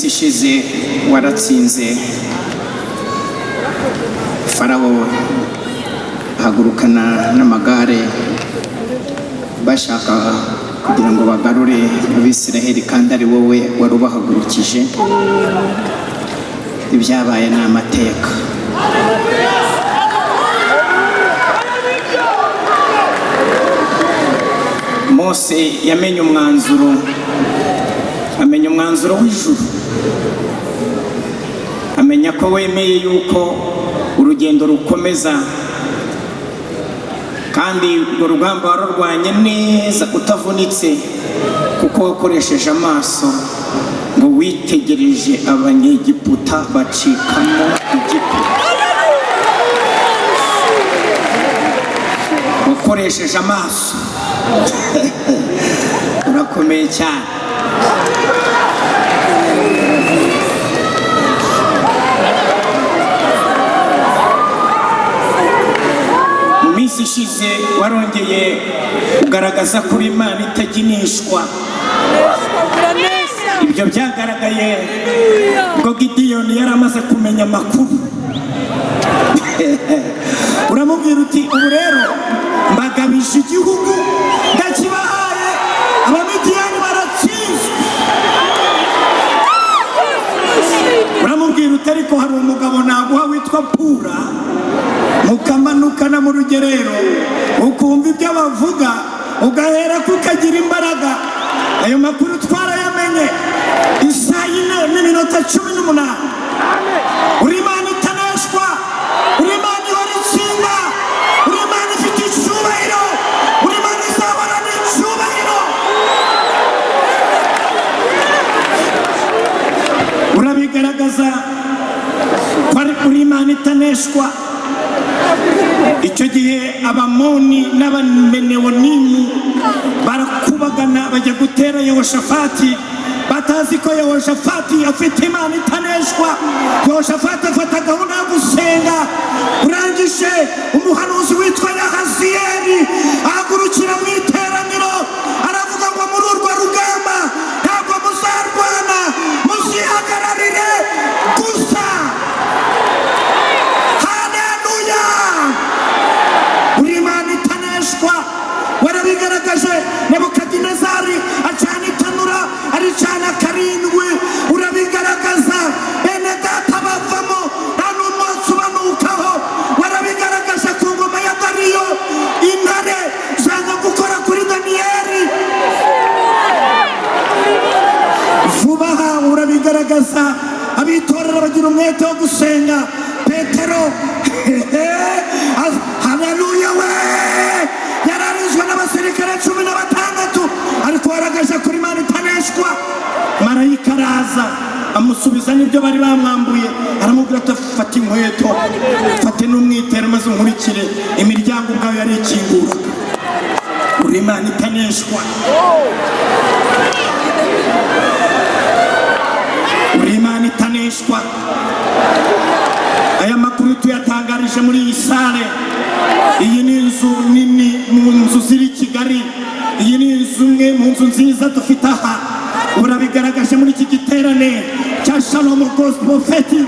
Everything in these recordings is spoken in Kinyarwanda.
Minsi ishize waratsinze Farawo, ahagurukana n'amagare bashaka kugira ngo bagarure Abisiraheli, kandi ari wowe wari ubahagurukije. Ibyabaye ni amateka. Mose yamenye umwanzuro, amenya umwanzuro w'ijuru, amenya ko wemeye yuko urugendo rukomeza, kandi urwo rugamba warurwanye neza utavunitse, kuko wakoresheje amaso ngo witegereje Abanyegiputa bacikamo igipu. Wakoresheje amaso, urakomeye cyane. Mu minsi ishize warongeye ugaragaza ko uri Imana itaginishwa. Ibyo byagaragaye ubwo Gidiyoni yari amaze kumenya amakuru. Uramubwira uti: "Ubu rero mbagabije igihugu, ndakibahaye, Abamidiyani baratsinzwe." Uramubwira uti: "Ariko hari umugabo naguha witwa Pura, mukamanukana mu rugerero, ukumva ibyo bavuga, ugahera ko ukagira imbaraga." Ayo makuru twarayamenye isaa 4:18. Uri Imana itaneshwa, uri Imana ihora itsinda, uri Imana ifite icyubahiro, uri Imana izahorana icyubahiro. Urabigaragaza ko ari uri Imana itaneshwa. Icyo gihe Abamoni n'Abamenewonimu barakubagana, bajya gutera Yehoshafati, batazi ko Yehoshafati afite Imana itaneshwa. Yehoshafati afata gahunda yo gusenga. Urangije, umuhanuzi witwa Yahaziyeli ahagurukira mu iteraniro, aravuga ngo: "Muri urwo rugamba ntabwo muzarwana, muzihagararire gusa." Haleluya! Uri Imana itaneshwa, warabigaragaje. Nebukadinezari acana itanura, aricana karindwi, urabigaragaza. Bene data bavamo, nta n'umwotsi ubanukaho. Warabigaragaje ku ngoma ya Dariyo, intare zanga gukora kuri Daniyeli. Vuba aha urabigaragaza, abitorera bagira umwete wo gusenga. Petero, haleluya we, yararinzwe n'abasirikare 16, ariko waragaje kuri Imana itaneshwa. Marayika araza amusubiza n'ibyo bari bamwambuye, aramubwira ati: "Fata inkweto, fate n'umwitero, maze unkurikire." Imiryango ubwayo yari ikinguraga. Uri Imana itaneshwa, uri Imana itaneshwa. Aya makuru tuyatangarije muri iyi salle. Iyi ni inzu nini mu nzu ziri i Kigali, iyi ni inzu imwe mu nzu nziza dufite aha. Urabigaragaje muri iki giterane cya Shalom Gospel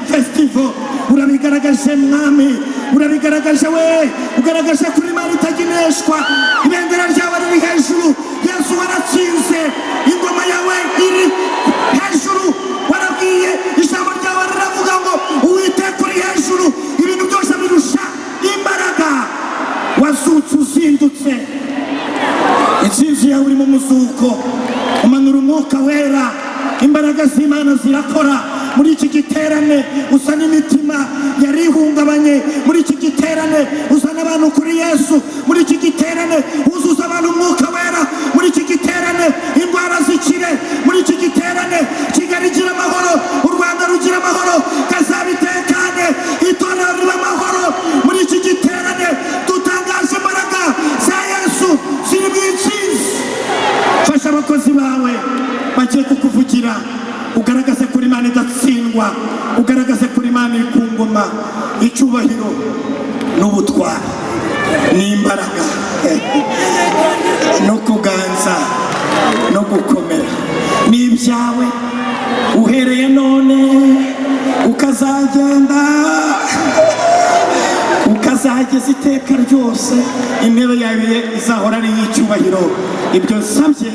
Festival. Urabigaragaje Mwami, urabigaragaje we, ugaragaje kuri Imana itagineshwa. Ibendera ryawe riri hejuru. Yesu, waratsinze, ingoma yawe iri hejuru. Warabwiye, ijambo ryawe riravuga ngo: "Uwiteka uri hejuru, ibintu byose birusha imbaraga." Wazutse uzindutse, intsinzi yawe uri mu muzuko. Umanura Umwuka Wera, imbaraga z'Imana zirakora muri iki giterane. Usa n'imitima yari ihungabanye muri iki giterane, uzana abantu kuri Yesu muri iki giterane, wuzuza abantu Umwuka Wera muri iki giterane, indwara zikire muri iki giterane, Kigali igira amahoro, u Rwanda rugira amahoro, kazabitekane, itorero riba amahoro. Muri iki giterane dutangaje imbaraga za Yesu ziri mu intsinzi. Fasha abakozi bawe bagiye kukuvugira, ugaragaze kuri Imana idatsindwa, ugaragaze kuri Imana iri ku ngoma. Icyubahiro n'ubutwari n'imbaraga no kuganza. no gukomera ni ibyawe uhereye none ukazagenda ukazageza iteka ryose. Intebe yawe izahora ari iy'icyubahiro. Ibyo nsabye,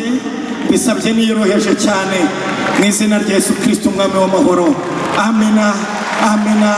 bisabye niyoroheje cyane, mu izina rya Yesu Kirisito, Umwami w'amahoro. Amina, amina.